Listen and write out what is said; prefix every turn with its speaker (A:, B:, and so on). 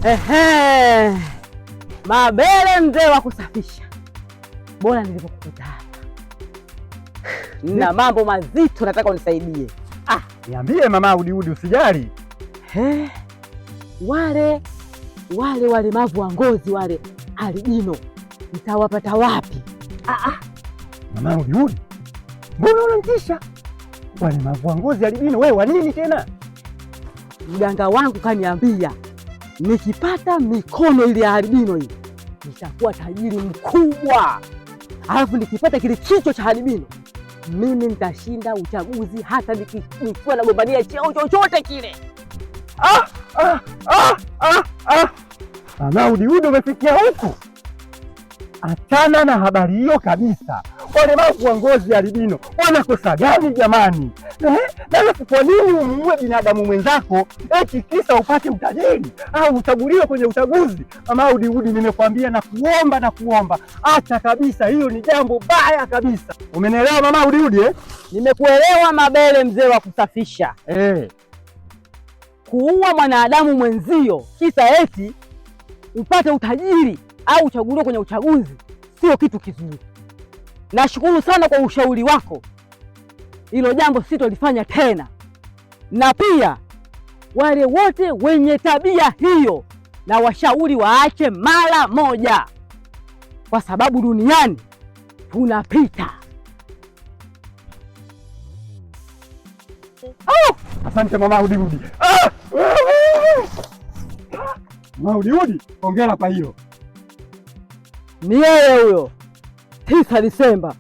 A: Ehe, Mabele mzee wa kusafisha, bora nilivyokukuta hapa na mambo mazito, nataka unisaidie.
B: Ah, niambie mama Udiudi, usijali.
A: He, wale wale walemavu wa ngozi wale albino nitawapata wapi?
B: Ah, ah. Mama Udiudi, mbona unanitisha? Walemavu wa ngozi albino, wewe wa nini tena?
A: Mganga wangu kaniambia nikipata mikono ile ya albino hii nitakuwa tajiri mkubwa, alafu nikipata kile kichwa cha albino mimi nitashinda uchaguzi hata nikiwa nagombania cheo chochote kile.
B: Ah, ah, ah, ah, ah. Mama Udiudi, umefikia huku? Achana na habari hiyo kabisa. Walemavu wa ngozi albino wanakosa gani jamani? Na alafu kwa nini umuue binadamu mwenzako eti kisa upate utajiri au uchaguliwe kwenye uchaguzi? Mama Udiudi, nimekwambia na kuomba na kuomba, acha kabisa, hiyo ni jambo baya kabisa. Umenielewa mama Udiudi eh?
A: Nimekuelewa Mabele, mzee wa kusafisha. Kuua mwanadamu mwenzio kisa eti upate utajiri au uchaguliwe kwenye uchaguzi sio kitu kizuri. Nashukuru sana kwa ushauri wako, hilo jambo sitolifanya tena. Na pia wale wote wenye tabia hiyo na washauri waache mara moja, kwa sababu duniani tunapita.
B: Oh! Asante mama Udiudi. Ah! Mama Udiudi, hongera kwa hilo.
A: Ni yeye huyo. 9 Disemba.